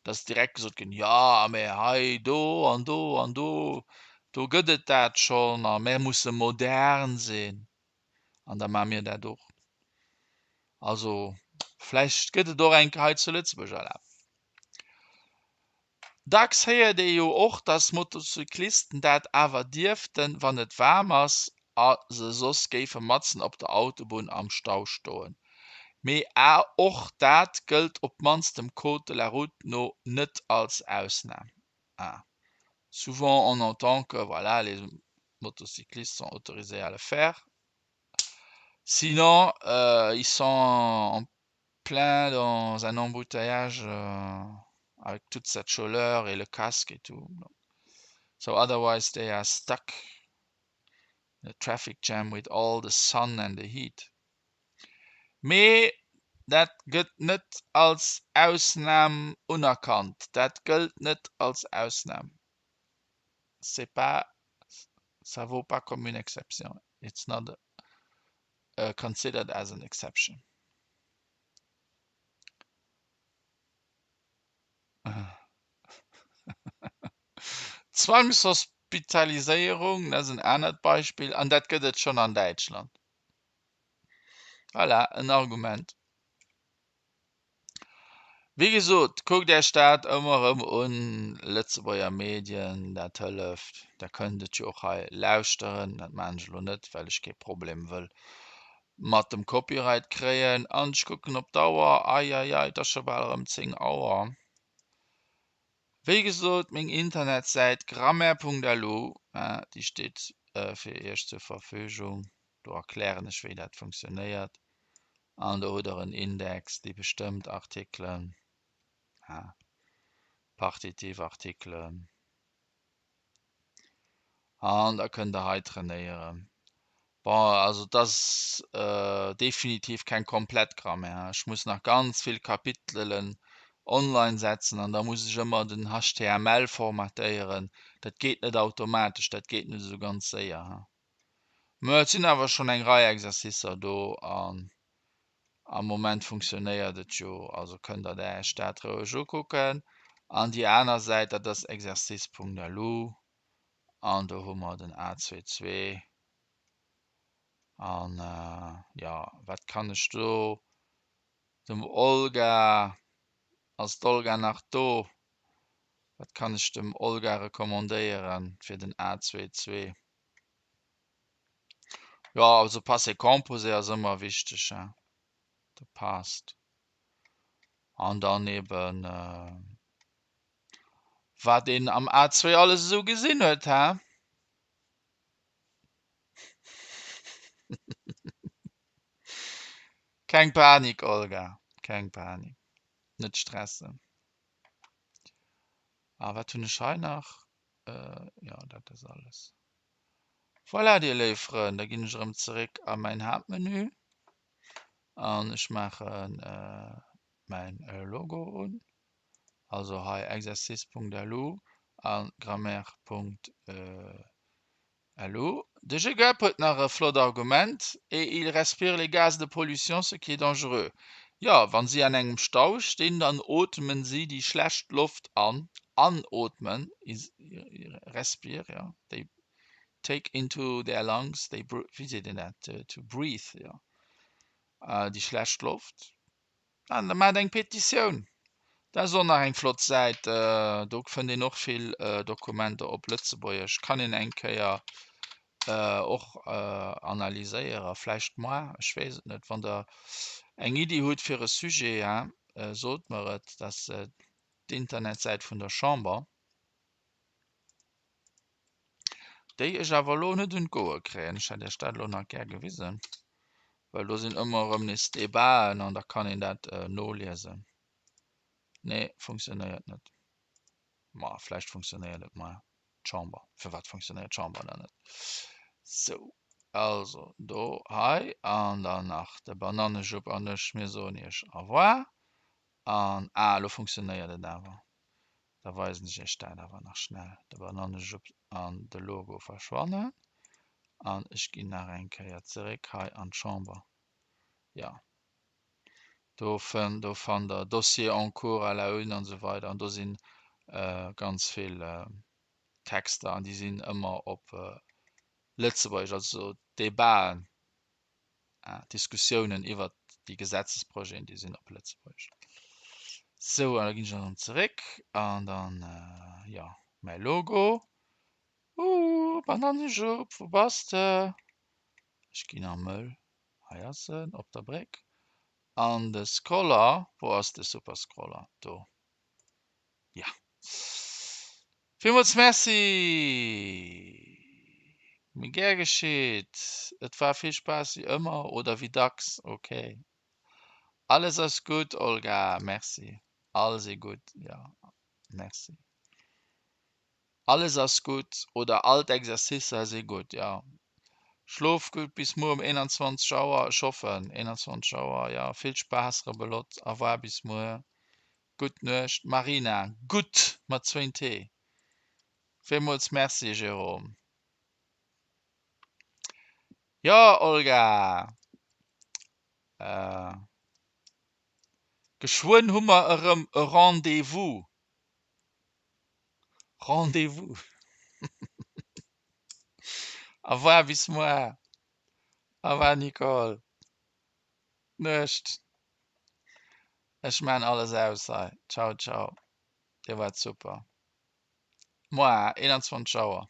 dass direkt gesot ginn, jo mä hei do an do an do, do gëtt et dat schonn a mär musse modern sinn an da maache mir dat och. Also vläicht gëtt et och eng Kéier hei zu Lëtzebuerg erlaabt. Dacks héiert ee jo och, dass Motocyclisten dat awer dierften, wann et waarm ass a se soss géife matzen op der Autobunn am Stau stoen. Mee och dat gëllt op d'mannst dem Code de la route no net als Ausnam. Ah, souvent on entend que voilà, les motocyclistes sont autorisés à le faire, sinon ils sont en plein dans un embouteillage avec toute cette chaleur et le casque et tout so otherwise they are stuck in a traffic jam with all the sun and the heat. Mee dat gëtt net als Ausnam unerkannt, dat gëllt net als Ausnam, c'est pas, ça vaut pas comme une exception, it's not considered as an exception. Zwangshospitaliséierung, dat ass en anert Beispill, an dat gëtt et schonn an Däitschland. Voilà, en Argument. Wéi gesot, kuckt Iech dat ëmmer erëm un, Lëtzebuerger Medien, dat hëlleft. Der kënnt et jo och hei lauschteren. Dat maachen ech elo net, well ech kee Problem wëll mat dem Copyright kréien. An ech kucken op d'Auer, eieiei, et ass scho bal erëm 10 Auer. Wéi gesot, meng Internetsäit grammaire.lu, déi steet fir Iech zur Verfügung. Do erklären ech, wéi dat funktionéiert. An do hutt der en Index, déi bestëmmt Artikelen, partitiv Artikelen. An da kënnt der hei trainéieren. Bon, also et ass definitiv keng komplett Grammaire. Ech muss nach ganz vill Kapitelen online setzen an da muss ech ëmmer den HTML formatéieren. Dat geet net automatesch, dat geet net esou ganz séier. Mä et sinn awer schonn eng Rei Exercicer do an am Moment funktionéiert et jo. Also kënnt der Iech dat roueg ukucken. An déi aner Säit, dat ass exercice.lu an do hu mer den A22. An jo, wat kann ech do dem Olga. Ass d'Olga nach do? Wat kann ech dem Olga recommandéieren fir den A22? Jo, also Passé composé ass ëmmer wichteg, hein. De Past. An dann eben wat een am A2 alles esou gesinn huet, hein. Keng Panik, Olga, keng Panik. Net stressen. A wat hunn ech hei nach? Jo, dat ass alles. Voilà, dir léif Frënn, da ginn ech erëm zeréck a mäin Haaptmenü an ech maachen mäin Logo un. Also hei exercice.lu a grammaire.lu. De Jegep huet nach e flott Argument, Et ils respirent les gaz de pollution, ce qui est dangereux. Jo, wa si an engem Stau stinn, dann ootmen si déi schlecht Loft an, anootmen, ils respirent, jo, they take into their lungs, they, wéi seet een dat, to breathe, jo, déi schlecht Loft. An da maacht eng Petitioun. Dat ass och nach eng flott Säit. Do fënnt een och vill Dokumenter op Lëtzebuergesch. Kann een eng Kéier och analyséieren. Vläicht moar, ech weess et net. Wann der eng Iddi hutt fir e Sujet, sot mer et. Dat ass d'Internetsäit vun der Chamber. Déi ech awer elo net un d'Goe kréien. Ech hätt Iech dat elo nach gär gewisen, well do sinn ëmmer erëm nees Debaten an da kann een dat noliesen. Nee, funktionéiert net. Ma vläicht funktionéiert et mar, d'Chamber. Firwat funktionéiert d'Chamber dann net? Sou, also do hei an dann nach de Banannejupp an ech, mir soen Iech Au revoir. An, ah, elo funktionéiert et awer. Da weisen ech iech dat awer nach schnell. De Banannejupp an de Logo verschwannen. An ech ginn nach eng Kéier zeréck hei an d'Chamber. Jo, do fënnt, do fannt der Dossier en cours à la une an esou weider. An do si ganz vill Texter an déi sinn ëmmer op Lëtzebuergesch, also Debaten. D'Diskussiounen iwwert déi Gesetzesprojeten, déi sinn op Lëtzebuergesch. Sou, an da ginn ech erëm zeréck an dann, jo, mäi Logo. Ooh, Banannejupp, wou bass de? Ech ginn am Mëll. Hei ass en, op der Bréck. An de Scroller, wou ass de Superscroller? Do. Ja. Villmools Merci! Mee gär geschitt. Et war vill Spaass wéi ëmmer, oder wéi dacks, ok. Alles ass gutt, Olga, merci. All si gutt, jo, merci. Alles ass gutt oder all d'Exercicer si gutt, jo. Schlof gutt, bis muer um 21 Auer, ech hoffen 21 Auer, jo. Vill Spaass, Rebelot, au revoir, bis muer. Gutt Nuecht Marina, gutt mat zwéin T. Villmools Merci Jérôme. Jo Olga, geschwënn hu mer erëm e Rendez-vous. Rendez-vous. Au revoir, bis muar. Au revoir Nicole. Nuecht. Ech maan alles aus hei. Ciao ciao. Dir waart super. Moar 21 Auer.